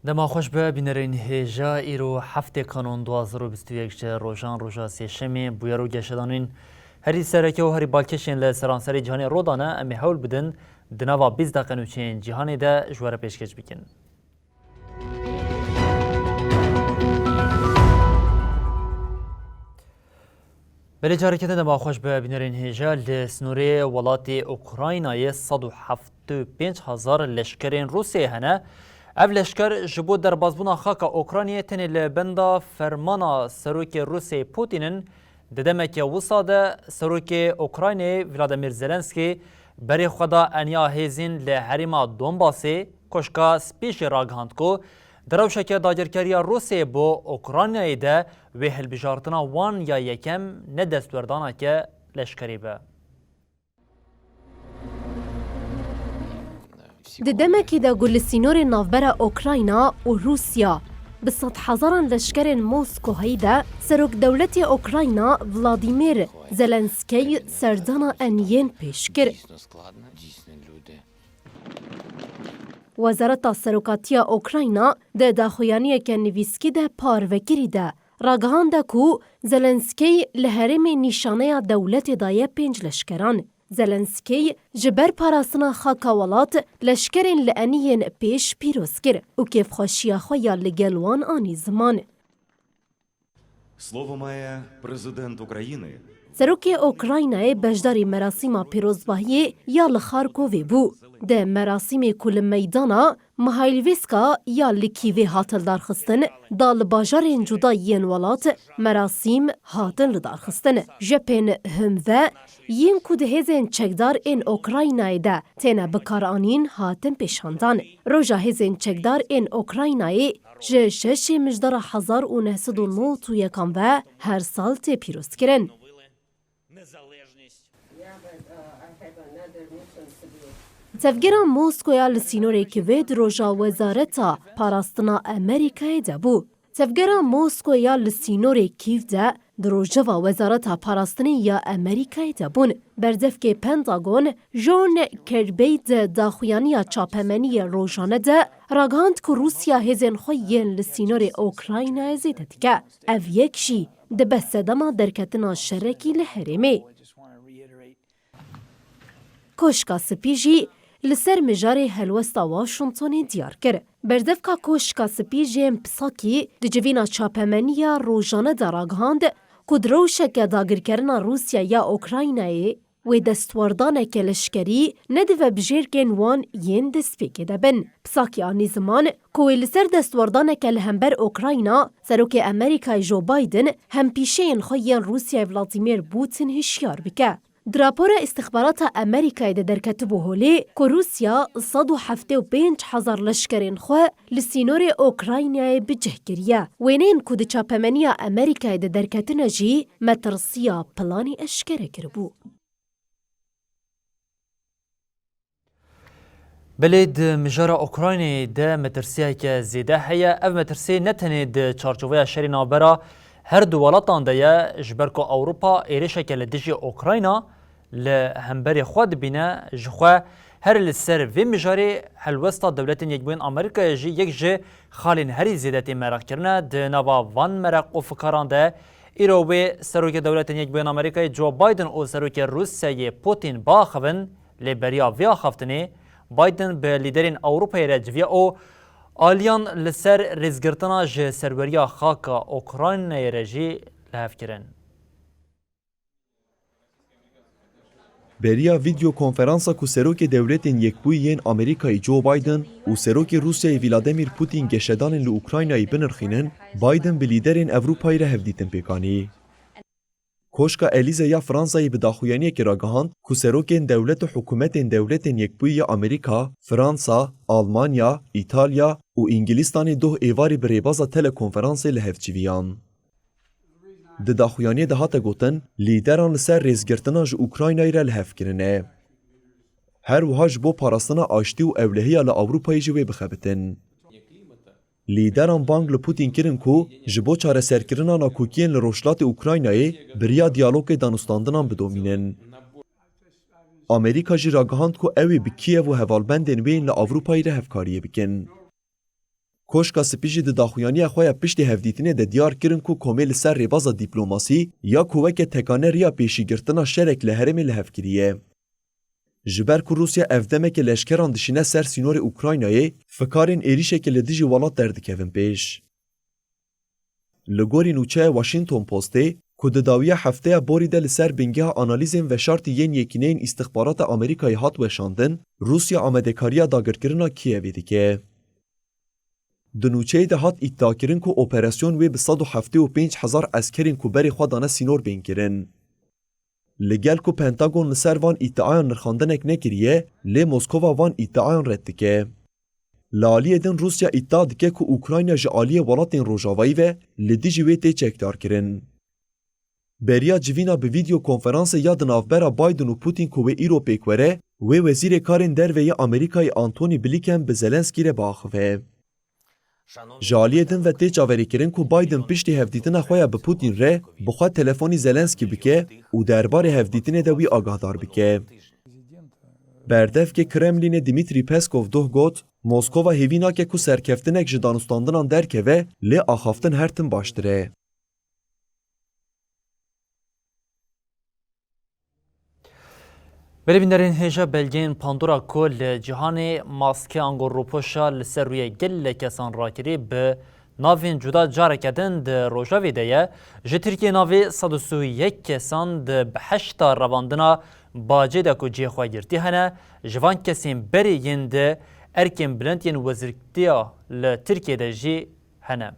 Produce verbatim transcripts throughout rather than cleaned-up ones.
Dema xweş be bînerên hêja, îro heftê Kanon du hazar û bîst û yek ji rojan roja sêşemê, bûyer û geşedanên herî sereke û herî balkêşên li seranserê cîhanê ro dane, em ê hewl bidin di nava bîst deqe nûçeyên cîhanê de ji we re pêşkêş bikin. Belê, careke din dema xweş be bînerên hêja. Li sînorê welatê Ukraynayê sed û heftê û pênc hezar leşkerên Rûsyayê hene. Ev leşker ji bo derbazbûna xaka Ukraynayê tenê li benda fermana serokê Rûsyayê Putin in. Di demeke wisa de serokê Ukraynayê Vladimir Zelenskî berê xwe da eniya hêzên li herêma Donbasê. Koşka Spî jî ragihand ku di rewşeke dagirkeriya Rûsyayê bo Ukraynayê de wê hilbijartina wan ya yekem ne destwerdaneke leşkerî be. Di demekê de ku li sînorê navbera Ukrayna û Rûsya bi sedhezaran leşkerên Moskowayê de serokdewletê Ukrayna Vladimir Zelenskey serdana eniyên pêş kir. Wezareta Serokatiya Ukrayna di daxuyaniyeke nivîskî de parvekirî de ragihande ku Zelenskey li herêmê nîşaneya dewletê daye pênc leşkeran. Zelenskey ji ber parastina xaka welat leşkerên li eniyên pêş pîroz kir û kêfxweşiya xwe ya li gel wan anî ziman. Слово має президент України. Serokê Ukraynayê beşdarî merasîma pîrozbahiyê ya li Xarkovê bû. Di merasîmê ku li meydana Mihailivska ya li Kîvê hat lidarxistin, da li bajarên cuda yên welat merasîm hatin lidarxistin. Jepên him ve yên ku di hêzên çekdar ên Ukraynayê de têne bikaranîn hatin pêşandan. Roja hêzên çekdar ên Ukraynayê ji şeşê mijdara hezar û neh sed û nod û yekan ve her sal tê pîrozkirin. Tevgera Moskoya li sînorê Kîvê di roja Wezareta Parastina Amerîkayê de bû. Tevgera Moskoya li sînorê Kîv de di rojeva Wezareta Parastinê ya Amerîkayê de bûn. Berdevkê Pentagon John Kirby di daxuyaniya çapemeniyê rojane de ragihand ku Rûsya hêzên xwe yên li sînorê Ukraynayê zêde dike. Ev yek jî dibe sedema derketina şerekî li herêmê. Koşka Spî jî li ser mijarê helwesta Washingtonê diyar kir. Berdevka Koşka Spî Jen Psaki di civîna çapemeniya rojane de ragihand ku di rewşeke dagirkerina Rûsya ya Ukraynayê wê destwerdaneke leşkerî nedibe bijêrkên wan yên destpêkê de bin. Psaki anî ziman ku wê li ser destwerdaneke li hember Ukrayna, Serokê Amerîkayê Joe Biden hempîşeyên xwe yên Rûsyayê Vladimir Putin hişyar bike. Di rapora îstixbarata Amerîkayê de derketibû holê ku Rûsya sed û heftê û pênc hezar leşkerên xwe li sînorê Ukraynayê bi cih kiriye. Wêneyên ku di çapemeniya Amerîkayê de derketine jî metirsiya planê eşkere kiribû. Belê di mijara Ukraynayê de metirsiyeke zêde heye. Ev metirsiyê ne tenê di çarçoveya şerê navbera her du welatan de ye, ji ber ku Ewropa êrişeke li dijî Ukrayna li hemberê xwe dibîne, ji xwe her li ser vê mijarê helwesta Dewletên Yekbûyên Amerîkayê jî yek ji xalên herî zêde tê mereqkirine. Di nava van mereq û fikaran de îro wê Serokê Dewletên Yekbûyên Amerîkayê Joe Biden û Serokê Rûsyayê Putin biaxivin. Lê beriya vê axaftinê, Biden bi lîderên Ewropayê re civiya û aliyan li ser rêzgirtina ji serweriya xaka Ukraynayê re jî li hev kirin. Beriya vîdeo konferansa ku Serokê Dewletên Yekbûyî yên Amerîkayê Joe Biden û Serokê Rûsyayê Vladimir Putin geşedanên li Ukraynayê binirxînin, Biden bi lîderên Ewropayê re hevdîtin pêk anî. Koşka Elîze ya Fransayê bi daxuyaniyekê ragihand ku serokên dewlet û hikûmetên Dewletên Yekbûyî ya Amerîka, Fransa, Almanya, Îtalya û Îngilîstanê doh êvarî bi rêbaza telekonferansê li hev çiviyan. Di daxuyaniyê de hate gotin, lîderan li ser rêzgirtina ji Ukraynayê re li hev kirine. Her wiha ji bo parastina aştî û ewlehiya li Ewropayê jî wê bixebitin. Lîderan bang li Putin kirin ku ji bo çareserkirina nakokiyên li rojhilatê Ukraynayê bi riya diyalogê danûstandinan bidomînin. Amerîka jî ragihand ku ew ê bi Kîev û hevalbendên wê yên li Ewropayê re hevkariyê bikin. Koşka Spî jî di daxuyaniya xwe ya piştî hevdîtinê de diyar kirin ku komê li ser rêbaza dîplomasî ya ku weke tekane riya pêşîgirtina şerek li herêmê li hev kiriye. Ji ber ku Rûsya ev demeke leşkeran dişîne ser sînorê Ukraynayê, fikarên êrîşeke li dijî welat derdikevin pêş. Li gorî nûçeya Washington Postê, ku di dawiya hefteya borî de li ser bingeha analîzên veşartî yên Yekîneyên Îstixbarata Amerîkayê hat weşandin, Rûsya amadekariya dagirkirina Kîevê dike. Di nûçeyê de hat îdiakirin ku operasyon wê bi sed û heftê û pênc hezar eskerên ku berê xwe dane sînor bên kirin. Li gel ku Pentagon li ser van îdiayan nirxandinek nekiriye, lê Moskova van îdiayan red dike. Li aliyê din Rûsya îdia dike ku Ukrayna ji aliyê welatên Rojavayî ve li dijî wê tê çekdarkirin. Beriya civîna bi vîdeo konferansê ya di navbera Biden û Putin ku wê îro pêk were, wê Wezîrê Karên Derve yê Amerîkayê Antony Blinken bi Zelenskî re biaxive. Ji aliyê din ve tê çaverêkirin ku Biden piştî hevdîtina xwe ya bi Putin re bi xwe telefonî Zelenskî bike û derbarê hevdîtinê de wî agahdar bike. Berdevkê Kremlînê Dmitry Peskov doh got, Moskova hêvî nake ku serkeftinek ji danûstandinan derkeve, lê axaftin her tim baştir e. Belê bînerên hêja, belgeyên Pandora ku li cîhanê maske ango rûpoşa li ser rûyê gelek kesan rakirî bi navên cuda careke din di rojevê de ye. Ji Tirkiyê navê sed û sî û yek kesan di bihişta revandina bacê de ku cihê xwe girtî hene, ji van kesên berê yên di erkên bilind yên wezîrtiya li Tirkiyê de jî hene.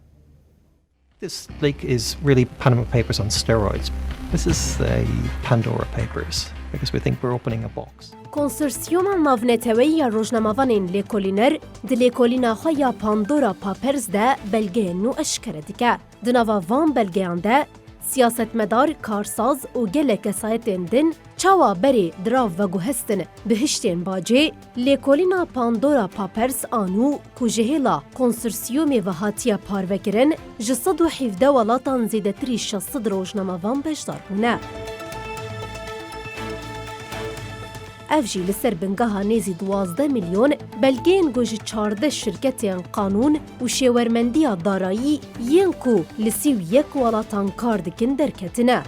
This leak is really Panama Papers on steroids. This is the Pandora Papers, because we think we're opening a box. Konsorsiyuma Navneteweyî ya Rojnamevanên Lêkolîner di lêkolîna xwe ya Pandora Papers de belgeyên nû eşkere dike. Di nava van belgeyan de siyasetmedar, karsaz û gelek kesayetên din çawa berê dirav veguhestin bihiştên bacê, lêkolîna Pandora Papers a nû ku ji hêla konsorsiyumê ve hatiye parvekirin, ji sed û hevdeh welatan zêdetirî şeş sed rojnamevan beşdar bûne. Ev jî li ser bingeha nêzî duwazdeh milyon belgeyên ku ji çardeh şirketên qanûn û şêwermendiya darayî yên ku li sî û yek welatan kar dikin derketine.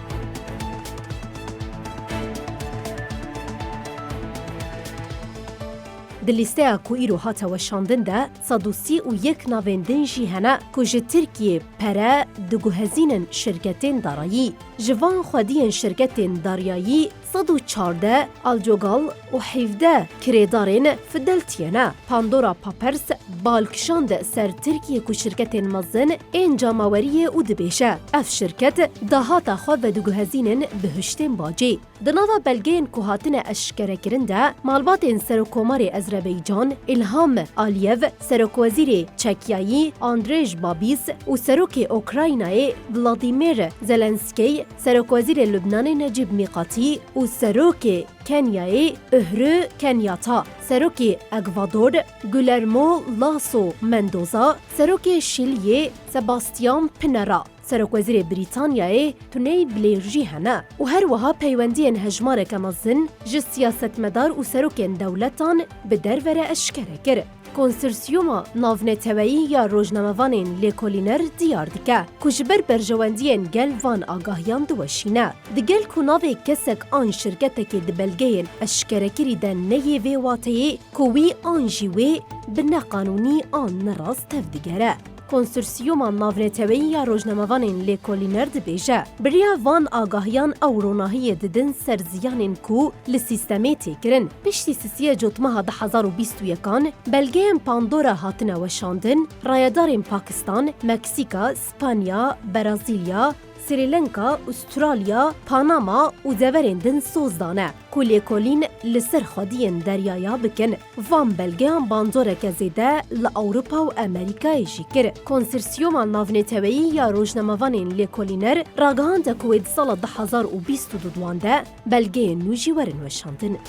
Di lîsteya ku îro hate weşandin de sed û sî û yek navên din jî hene ku ji Tirkiyê pere diguhezînin şirketên darayî. Ji van xwediyên şirketên daryayî sed û çardeh alcogal û hevdeh kirêdarên Fideltiyê ne. Pandora Papers bal kişand ser Tirkiyê ku şirketên mezin ên cemaweriyê û dibêje, ev şirket dahata xwe vediguhezînin bihiştên bacê. Di nava belgeyên ku hatine eşkerekirin de malbatên Serokkomarê Ezrebeycan, Îlham Aliyev, Serokwezîrê Çekyayî, Andrej Babîs û Serokê Okraynayê, Vladimir Zelenskey, Serokwezîrê Lubnanê Necîb Mîqatî û Serokê Kenyayê, Uhuru Kenyatta, Serokê Ekvador, Guillermo Lasso Mendoza, Serokê Şîliyê, Sebastian Pinera, Serokwezîrê Brîtanyayê Tony Blair jî hene û her wiha peywendiyên hejmareke mezin ji siyasetmedar û serokên dewletan bi derve re eşkere kir. Konsorsiyuma Navneteweyî ya Rojnamevanên Lêkolîner diyar dike ku ji ber berjewendiyên gel van agahiyan diweşîne. Digel ku navê kesek an şirketekê di belgeyên eşkerekirî de neyê, vê wateyê ku wî an jî wê bi neqanûnî an nerast tevdigere. Konsorsiyuma Navneteweyî ya Rojnamevanên Lêkolîner dibêje, bi riya van agahiyan ew ronahiyê didin ser ziyanên ku li sîstemê tê kirin. Piştî sisiyê Cotmeha du hezar û bîst û yekan, belgeyên Pandora hatine weşandin, rayedarên Pakistan, Meksîka, Spanya, Brazîlya, Srî Lenka, Ustralya, Panama û deverên din soz dane ku lêkolîn li ser xwediyên deryaya bikin. Van belgeyan bandoreke zêde li Ewropa û Amerîkayê jî kir. Konsorsîyoma Navneteweyî ya Rojnamevanên Lêkolîner ragihande ku wê di sala du hezar û bîst û du de belgeyên nû jî werin weşandin.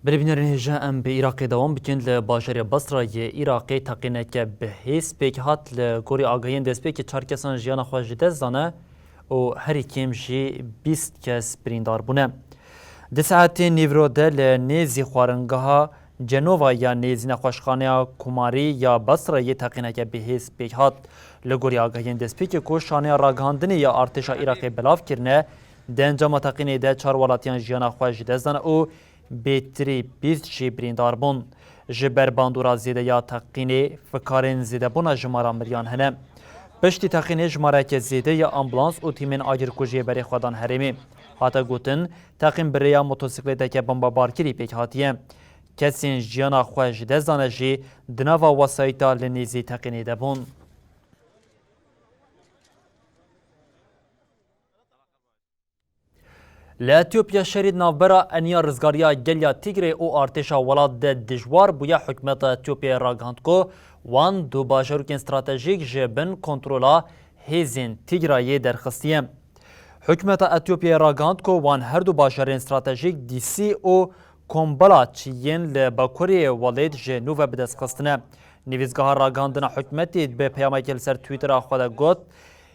Belê bînerên hêja, em bi Iraqê dewam bikin. Li bajarê Basra yê Iraqê teqîneke bi hêz pêk hat. Li gorî agahiyên destpêkê çar kesan jiyana xwe ji dest dane û herî kêm jî bîst kes birîndar bûne. Di saetên nîvro de li nêzî xwaringeha Cenova ya nêzî nexweşxaneya Kumarî ya Basrayê teqîneke bi hêz pêk hat. Li gorî agahiyên destpêkê ku şaneya ragihandinê ya artêşa Iraqê belav kirine, di encama teqînê de çar welatiyan jiyana xwe ji dest dan û bêtirî bîst jî birîndar bûn. Ji ber bandora zêde ya teqînê, fikarên zêdebûna jimara miriyan hene. Piştî teqînê jimareke zêde ya ambulans û tîmên agirkujiyê berê xwe dan herêmê. Hate gotin, teqîn bi rêya motosiklêteke bombebarkirî pêk hatiye. Kesên jiyana xwe ji dest dane jî di nava wesayîta li nêzî teqînê de bûn. Li Etiyopya şerî di navbera Eniya Rizgariya Gel ya Tigray û artêşa welat de dijwar bûye. Hikûmeta Etiyopyayê ragihand ku wan du bajarokên stratejîk ji bin kontrola hêzên Tigrayê derxistiye. Hikûmeta Etiyopyayê ragihand ku wan her du bajarên stratejîk Dîsî û Kombalaç yên li bakurê welêt ji nû ve bi dest xistine. Nivîsgeha ragihandina hikûmetê bi peyamekê li ser Twittera xwe de got,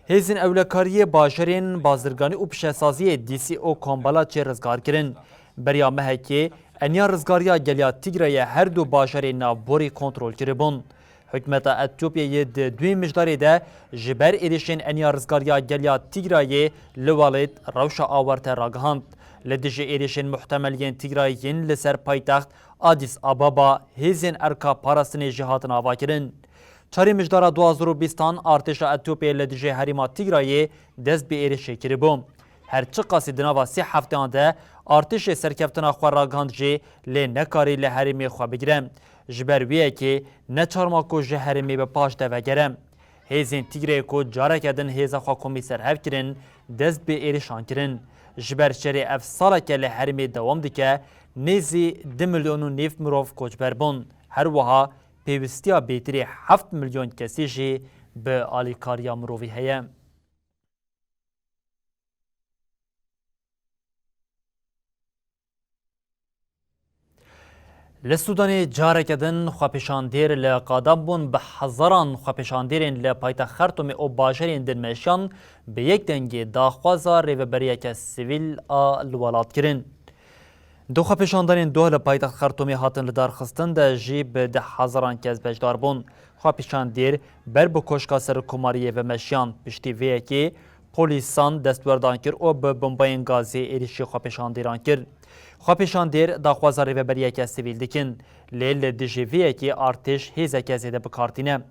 Hêzên ewlekariyê bajarên bazirganî û pişesaziyê Dîsî û Kombalaçê rizgar kirin. Beriya mehekê, Eniya Rizgariya Gel ya Tigrayê her du bajarên navborî kontrol kiribûn. Hikûmeta Etiyopyayê di duyê mijdarê de ji ber êrişên Eniya Rizgariya Gel ya Tigrayê li welêt rewşa awarte ragihand. Li dijî êrişên muhtemeliyên Tigrayê yên li ser paytext Addis Ababa hêzên erka parastinê jî hatin avakirin. Çarê mijdara du hazar û bîstan artêşa Etiyopyayê li dijî herêma Tigrayê dest bi êrişê kiribû. Her çiqasî di nava sê hefteyan de artêşê serkeftina xwe ragihand jî lê nekarî li herêmê xwe bigire. Ji ber wê yekê neçarma ku ji herêmê bi paş de vegere. Hêzên Tigrayê ku careke din hêza xwe komî serhev kirin, dest bi êrişan kirin. Ji ber şerê ev saleke li herêmê dewam dike, nêzî du milyon û nîv mirov koçber bûn. Her wiha pêwistiya bêtirî heft milyon kesî jî bi alîkariya mirovî heye. Li Sûdanê careke din xwepêşandêr li qadan bûn. Bi hezaran xwepêşandêrên li paytext Xertûmê û bajarên din meşiyan bi yek dengê daxwaza rêveberiyeke sivîl a li welat kirin. Di xwepêşandanên doh li paytext Xertûmê hatin lidarxistin de jî bi deh hezaran kes beşdar bûn. Xwepêşandêr ber bi Koşka Serokkomariyê ve meşiyan. Piştî vê yekê polîsan destwerdan kir û bi bombayên gazê êrişî xwepêşandêran kir. Xwepêşandêr daxwaza rêveberiyeke sivîl dikin, lê li dijî vê yekê artêş hêzeke zêde bi kar tîne.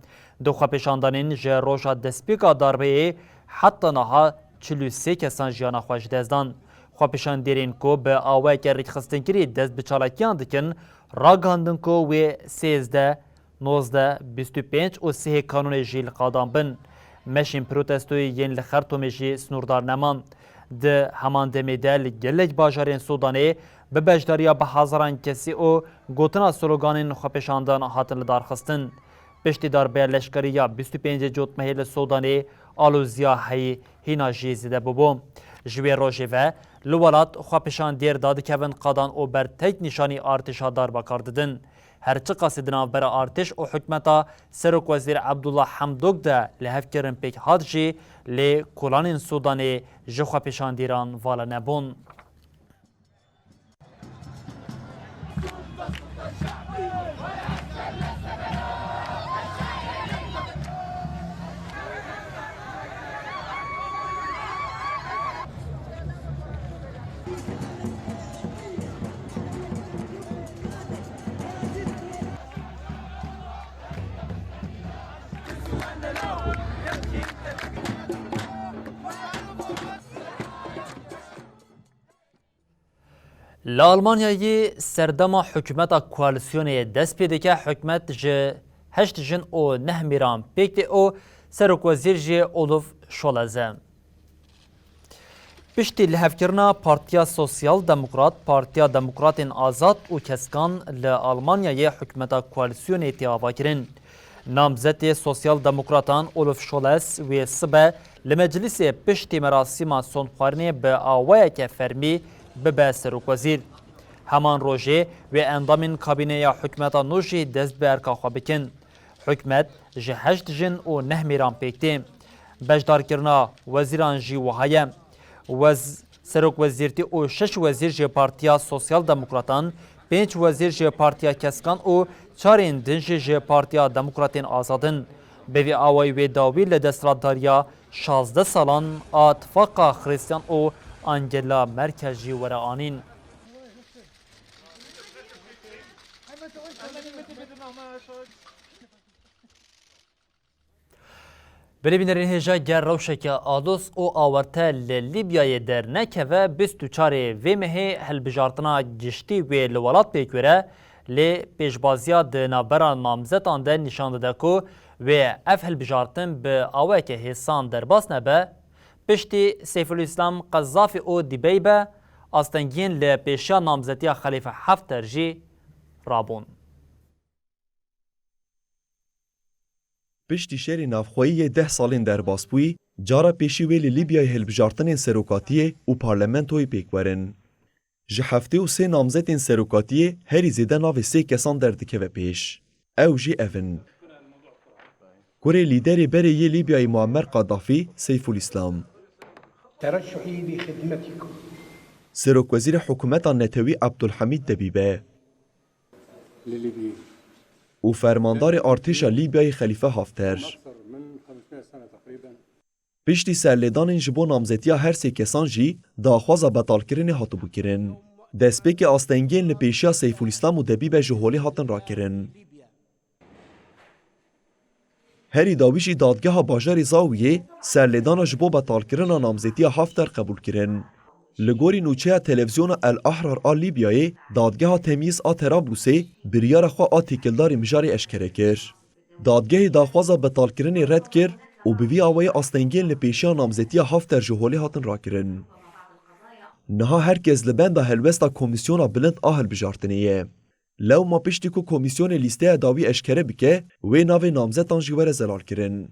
Di xwepêşandanên ji roja destpêka darbeyê heta niha çil û sê kesan jiyana xwe ji dest dan. Xwepêşandêrên ku bi awayeke rêkxistinkirî dest bi çalakiyan dikin, ragihandin ku wê sêzdeh, nozdeh, bîst û pênc û sihê kanûnê jî li qadan bin. Meşên protestoyê yên li Xertûmê jî sînordar neman. Di heman demê de li gelek bajarên Sûdanê bi beşdariya bi hezaran kesî û gotina sloganên xwepêşandan hatin lidarxistin. Piştî darbeya leşkerî ya bîst û pêncê Cotmehê li Sûdanê aloziya heyî hîna jî zêde bûbû. Ji wê rojê ve li welat xwepêşandêr dadikevin qadan û ber tek nîşanî artêşa darba kar didin. Her çiqasî di navbera artêş û hikûmeta Serokwezîr Abdullah Hamdok de lihevkirin pêk hat jî, lê kolanên Sûdanê ji xwepêşandêran vala nebûn. Li Almanyayê serdema hikûmeta koalîsyonê dest pê dike, hikûmet ji heşt jin û neh mêran pêk tê û serokwezîr jî Olaf Scholz e. Piştî lihevkirina Partiya Sosyal Demokrat, Partiya Demokratên Azad û Keskan li Almanyayê hikûmeta koalîsyonê tê avakirin. Namzetê Sosyal Demokratan Olaf Scholz wê sibe li meclisê piştî merasîma sonxwarinê bi awayeke fermî bibe serokwezîr. Heman rojê wê endamên kabîneya hikûmeta nû jî dest bi erka xwe bikin. Hikûmet ji heşt jin û neh mêran pêk tê. Beşdarkirina wezîran jî wiha ye. Wez-, serokwezîrtî û şeş wezîr ji Partiya Sosyal Demokratan, pênc wezîr ji Partiya Keskan û çarên din jî ji Partiya Demokratên Azad in. Bi vî awayî wê dawî li desthilatdariya şazdeh salan a Tifaqa Xristiyan û Angela Merkel jî were anîn. Belê bînerên hêja, ger rewşeke aloz û awarte li Lîbyayê dernekeve, bîst û çarê vê mehê hilbijartina giştî wê li welat pêk were, lê pêşbaziya di navbera namzetan de nîşan dide ku wê ev hilbijartin bi awayeke hêsan derbas nebe, piştî Seyfulîslam Qezafî û Dîbeybe astengiyên li pêşiya namzetiya Xelîfe Hefter jî rabûn. Piştî şerê navxweyî yê deh salên derbasbûyî, cara pêşî wê li Lîbyayê hilbijartinên serokatiyê û parlamentoyê pêk werin. Ji heftê û sê namzetên serokatiyê herî zêde navê sê kesan derdikeve pêş. Ew jî ev in: Kurê lîderê berê yê Lîbyayê Muammer Qadafî, Seyfulîslam. ترشحي بخدمتكم. Serokwezîrê hikûmeta netewî Abdulhamîd Debîbe. û fermandarê artêşa Lîbyayê Xelîfe Hafter. Piştî serlêdanên ji bo namzetiya her sê kesan jî daxwaza betalkirinê hatibû kirin. Destpêkê astengiyên li pêşiya Seyfulîslam û Debîbe ji holê hatin rakirin. Herî dawî jî dadgeha bajarê Zawiyê serlêdana ji bo betalkirina namzetiya Hafter qebûl kirin. Li gorî nûçeya televîzyona El Ahrar a Lîbyayê, dadgeha temyîz a Terablûsê biryara xwe a têkildarî mijarê eşkere kir. Dadgehê daxwaza betalkirinê red kir û bi vî awayî astengiyên li pêşiya namzetiya Hafter ji holê hatin rakirin. Niha her kes li benda helwesta Komîsyona Bilind a Hilbijartinê ye. Lewma piştî ku komîsyonê lîsteya dawî eşkere bike, wê navê namzetan jî were zelalkirin.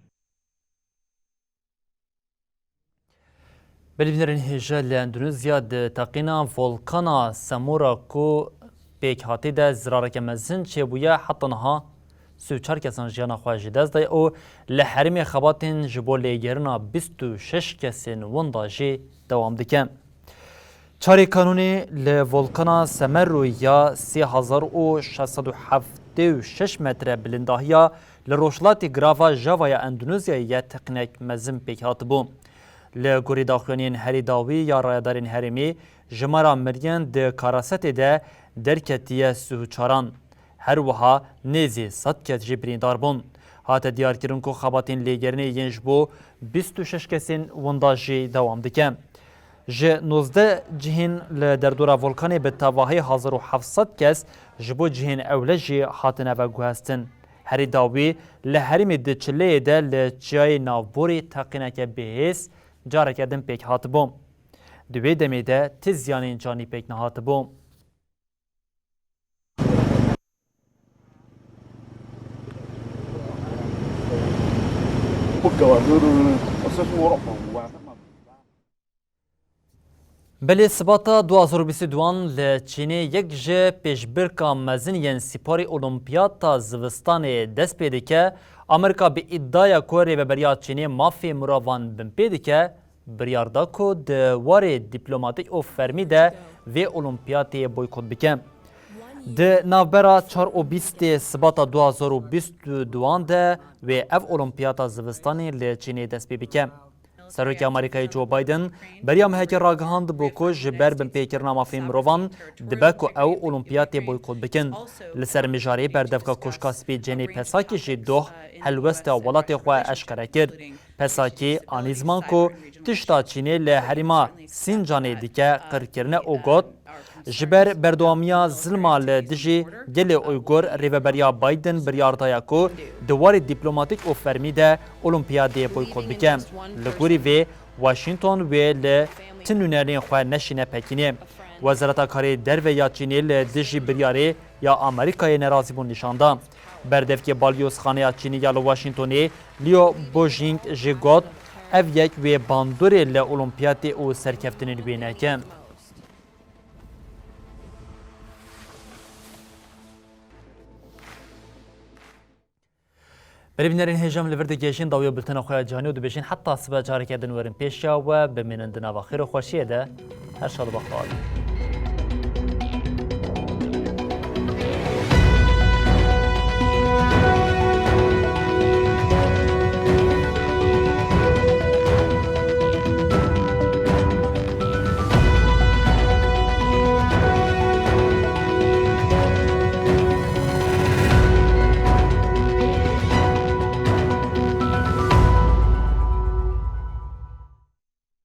Belê bînerên hêja, li Endonezya di teqîna volkana Samora ku pêk hatî de zirareke mezin çêbûye, heta niha sî û çar kesan jiyana xwe ji dest daye û li herêmê xebatên ji bo lêgerîna bîst û şeş kesên winda jî dewam dike. Çarê kanûnê li volkana Semeru ya sê hezar û şeş sed û heftê û şeş metre bilindahiya li rojhilatê girava Java ya Endonezyayê ye teqînek mezin pêk hatibû. Li gorî daxuyaniyên herî dawî ya rayedarên herêmî, jimara miriyan di Karasetê de derketiye sî û çaran. Her wiha nêzî sed kes jî birîndar bûn. Hate diyarkirin ku xebatên lêgerînê yên ji bo bîst û şeş kesên winda jî dewam dike. Ji nozdeh cihên li derdora volkanê bi tevahî hezar û heft sed kes ji bo cihên ewle jî hatine veguhestin. Herî dawî li herêmê di Çileyê de li çiyayê navborî teqîneke bihêz careke din pêk hatibû. Di wê demê de ti ziyanên canî pêk nehatibû. Belê sibata du hazar û bîst û duan li Çînê yek ji pêşbirka mezin yên spora Olimpiyata Zivistanê dest pê dike. Amerîka bi îdiaya ku rêveberiya Çînê mafê mirovan binpê dike, biryar da ku di warê dîplomatîk û fermî de vê Olimpiyatê boykot bike. Di navbera çar û bîstê Sibata du hazar û bîst û duan de wê ev Olimpiyata Zivistanê li Çînê dest pê bike. Serokê Amerîkayê Joe Biden beriya mehekê ragihandibû ku ji ber binpêkirina mafên mirovan dibe ku ew Olimpiyatê boykot bikin. Li ser mijarê berdevka Koşka Spî Jenê Psaki jî doh helwesta welatê xwe eşkere kir. Pesakî anî ziman ku tişta Çînê li herêma Sincanê dike qirkirine û got, ji ber berdewamiya zilma li dijî gelê Uygur, rêveberiya Biden biryar daye ku di warê dîplomatîk û fermî de Olimpiyadê boykot bike. Li gorî vê, Washington wê li ti nûnerên xwe neşîne pekînê. Wezareta Karê Derve ya Çînê li dijî biryarê ya Amerîkayê nerazîbûn nîşan da. Berdevkê balyozxaneya Çînê ya li Washingtonê, Liu Bojing jî got, ev yek wê bandorê li Olimpiyatê û serkeftinên wê neke. Berî bînerên hêja, em li vir digihîjin dawiya bultena xwe ya cîhanî û dibêjin heta sibe careke din werin pêşiya we, bimînin di nava xêr û xweşiyê de. Her şad û bextewar bin.